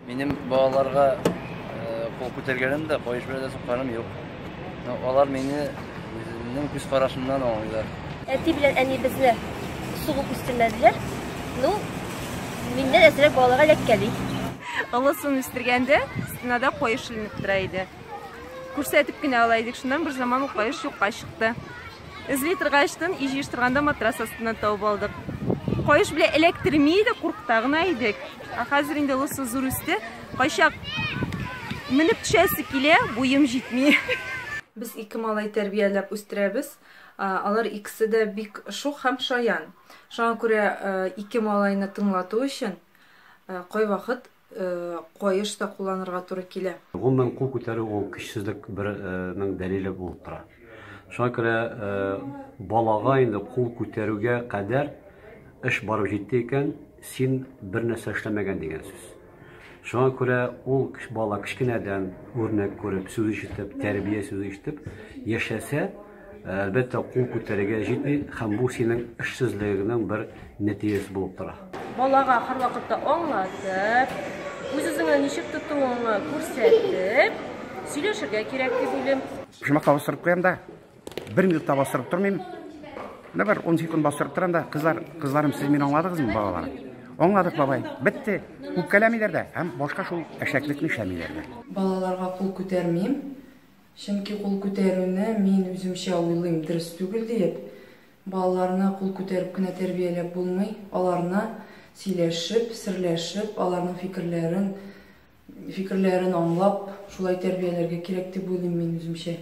Минем балаларга кул күтәргәнем дә, каеш белән дә сукканым юк. Но алар мине үземнең күз карашымнан аңлыйлар. Әти белән әни безне сугып үстермәделәр. Ну, миннән әзрәк балаларга эләккәли. Олысын үстергәндә стенада каеш эленеп тора иде. Күрсәтеп кенә ала идек. Шуннан бер заман ул каеш юкка чыкты. Эзли торгачтын, өй җыештырганда матрас астыннан табып алдык. Каеш белән эләктерми иде, куркыта гына идек. Ә хәзер инде олысы зур үсте. Кайчак менеп төшәсе килә, буем җитми. Без ике малай тәрбияләп үстерәбез. Алар икесе дә бик шук һәм шаян. Шуңа күрә ике малайны тыңлату өчен кайвакыт каеш та кулланырга туры килә. Гомумән, кул күтәрү ул көчсезлек бер нең дәлиле булып тора. Шуңа күрә балага инде кул күтәрүгә кадәр эш барып җитте икән, син бер нәрсә эшләмәгән дигән сүз. Шуңа күрә ул бала кечкенәдән үрнәк күреп, сүз ишетеп, тәрбия сүзе ишетеп яшәсә, Әлбәттә, кул күтәрергә җитми һәм бу синең эшсезлегеңнең бер нәтиҗәсе булып тора. Балага һәрвакытта аңлатып, үз-үзеңне ничек тотуыңны күрсәтеп, сөйләшергә кирәк дип уйлыйм. Почмакка бастырып куям да, бер минут та бастырып тормыйм. Менә бер 10 секунд бастырып торам да, кызлар, кызларым, сез мине аңладыгызмы, балаларым? Аңладык, бабай. Бетте. Үпкәләмиләр дә һәм башка шул әшәклекне эшләмиләр дә. Балаларга кул күтәрмим. Чөнки кул күтәрүне мин үземчә уйлыйм, дөрес түгел диеп. Балаларны кул күтәреп кенә тәрбияләп булмый, аларны сөйләшеп, серләшеп, аларның фикерләрен фикерләрен аңлап, шулай тәрбияләргә кирәк дип уйлыйм мин үземчә.